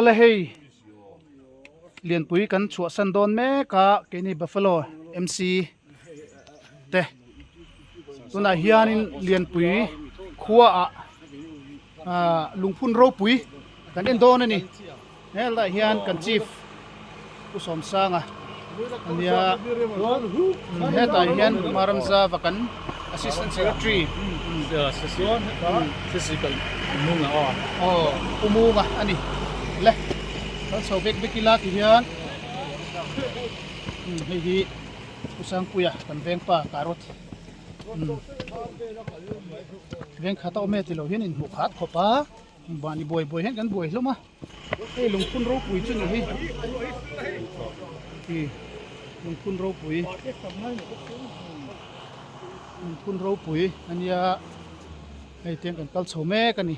Awle hei lianpui kan chhuahsan dawn mek a keini Buffalo MC te tunah hianin lianpui khua ah ah lungphun ropui kan en dawn a ni helaiah hian kan chief Pu Sawmsanga ania hetah hian Maramzava kan assistant secretary aw Pu Munga a ni le kan chho bek bek ila ti hian hei hi Pu Sangpuia kan vengpa carrot veng khat a awm e tilo hian inhmuh khat khawp a mahni buai buai hian kan buai hlawm a. Hei lungphun ropui chu ni hi i lungphun ropui lungphun ropui a nia hei tiang kan kal chho mek a ni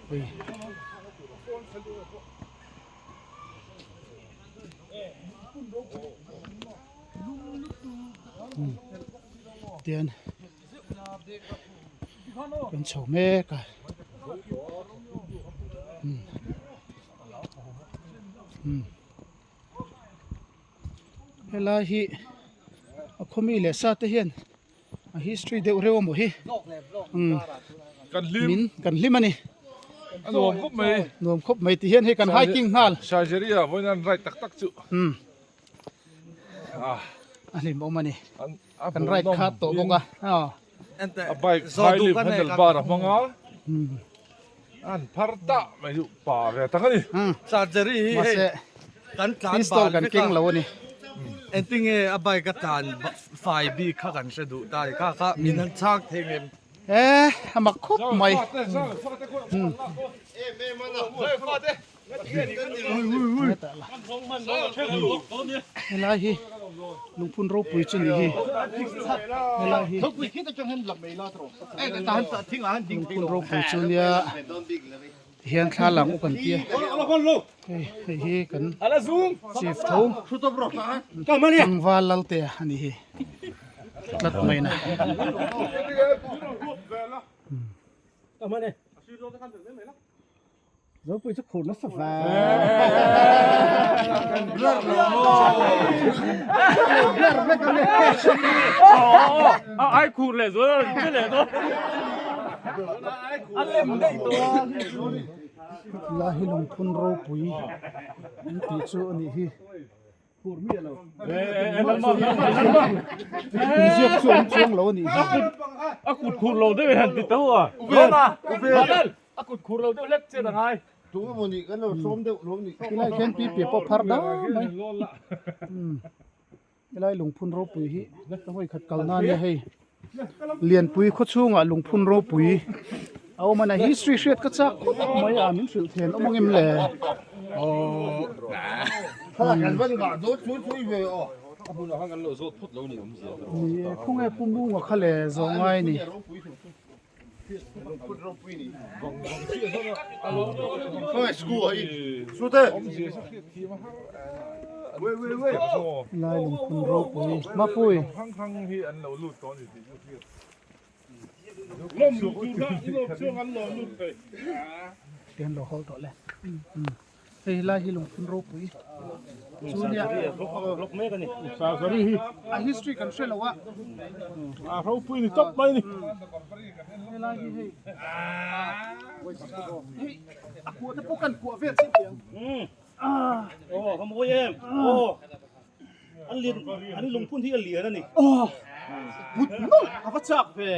hei. Tian kan chho mek a helai hi a khawmi leh sa te hian a history deuh reuh a maw hi min kan hlim a ni a nuam khawp mai nuam khawp mai ti hian hei kan hiking nghal surgery ah vawiin an right tak tak chu a hlim awm a ni kan right khat tawh bawk a a bike high lift handle bar a hmang a an phar ta mai chu pa ve tak a ni surgery hi hei kan tlan pistol kan keng lo a ni engtinge a bike a tlan fai bik kha kan hre duh ta kha kha min an chhak thei ngem e a mak khawp mai Helai hi lungphun ropui chu ni hi helai hi lungphun ropui chu nia tihian thla lang u kan tia hei hei hi kan chief tho tlangval lalte a ni hi tlat mai na. Zopui chu khur nasa ve. A ai khur leh zual a che leh dawn. A lem daih tawh a. La hi lungphun ropui an tih chu a nih hi. Inziak chu an chuang lo a nih hi. A kut khur lo deuh hian ti tho a. A kut khur lo deuh hlek chet a ngai. Tilai khian pi piah pawh phar dam mai. Helai lungphun ropui hi ka hawi khat kal nan nia hei. Lianpui khaw chhungah lungphun ropui a awm a ni. History hriat ka chak khawp mai a min hrilh thian awm ang em le? Ni e khawnge Pu Munga kha le zawh ngai ni. Lai lungphun ropui mapui Tian lo hawl tawh le. Hei lai hi lungphun ropui chu nia a history kan hre lo a a ropui ni tawp mai ni hei lai hi hei hei a kuah te pawh kan kuah vel chiah tih ang aw ka mawi em aw An lian an lungphun hi a lian a ni. Aw put nawlh a va chak ve.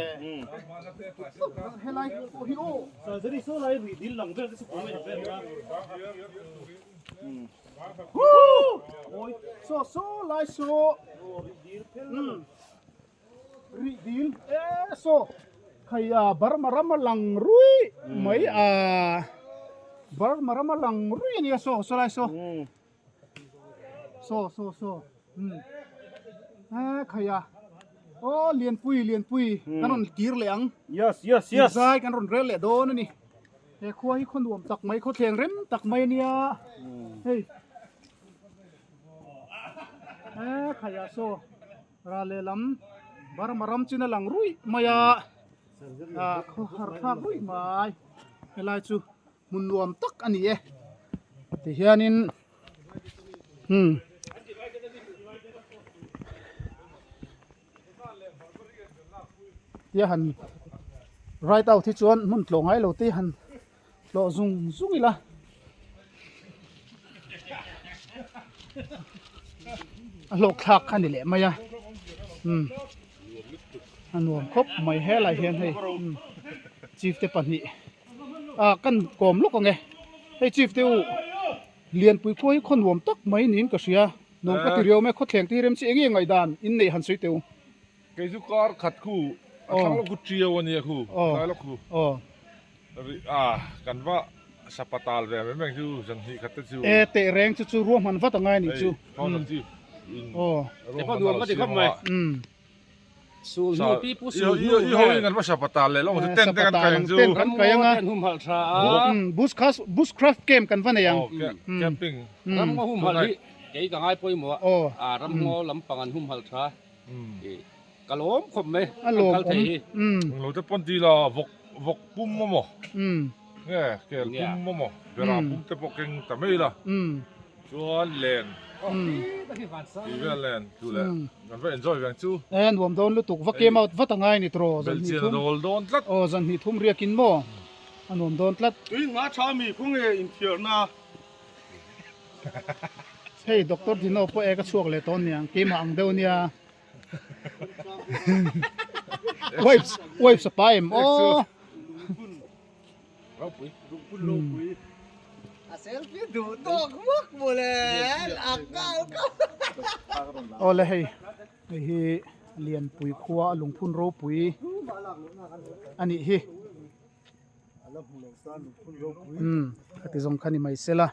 Put nawlh helai pawh hi aw. Surgery saw lai rih dil lang vel te chu pawm a ni vel a. Awi saw saw lai saw. Rih dil e saw khai a Burma ram a lang rui mai a Burma ram a lang rui a nia saw saw lai saw. Saw saw saw umm e khai a aw lianpui lianpui kan rawn kir leh ang yes yes yes zai kan rawn rel leh dawn a ni he khua hi khaw nuam tak mai khaw thleng rem tak mai a nia hei e khai a saw ral lehlam Burma ram chin a lang ruih mai a ah khaw har thlak ruih mai. Helai chu hmun nuam tak a ni e. Tihianin umm tia han ride out hi chuan hmun tlawh ngai lo te han tlawh zung zung ila. A hlawk thlak kha ni leh mai a umm a nuam khawp mai helai hian hei umm chief te pahnih ah kan kawm lawk ang e hei chief te u lianpui khua hi khaw nuam tak mai niin ka hria nuam ka ti riau mai khawthleng te hi rem chi eng nge ngaihdan in neih han sawi teh u. Kei chu kar khat khu a thlang lawk khu tiau a nia khu tlai lawk khu. A kan va sapatal ve mai mai chu zan hnih khat te chu. E teh reng chu chu ruahman vat angai ni chu. Founder chief in ruahman a lo siam a. Sul hnu pi pu sul hnu i ho in kan va sapatal leh lawng chu tent te kan kai ang chu. Tent kan kai anga. Ram humhalh tha a. Bushcraft camp kan va nei ang. Camping. Ram ngaw humhalh hi kei ka ngai pawimawh a. Ram ngaw lampang an humhalh tha. Ka lawm khawp mai a lawm awm lo te pawn ti la vawk vawk pum amaw nge kel pum amaw bera pum te pawh keng ta mai la chuan len tih vel nen chu leh kan va enjoy veng chu e nuam dawn lutuk va came out vat angai ni tawh zan hnih thum dawl dawn tlat aw zan hnih thum riakin maw a nuam dawn tlat tui nga tha mi khawnge inthiarna Hei Doctor Dino pawh e ka chhuak leh tawh aniang keimah ang deuh ania Wipes wipes a pa em aw A selfie duh tawk vak mawle a kal kal. Awle hei hei hi Lianpui khua a lungphun ropui anih hi. Umm khati zawng kha ni mai sela.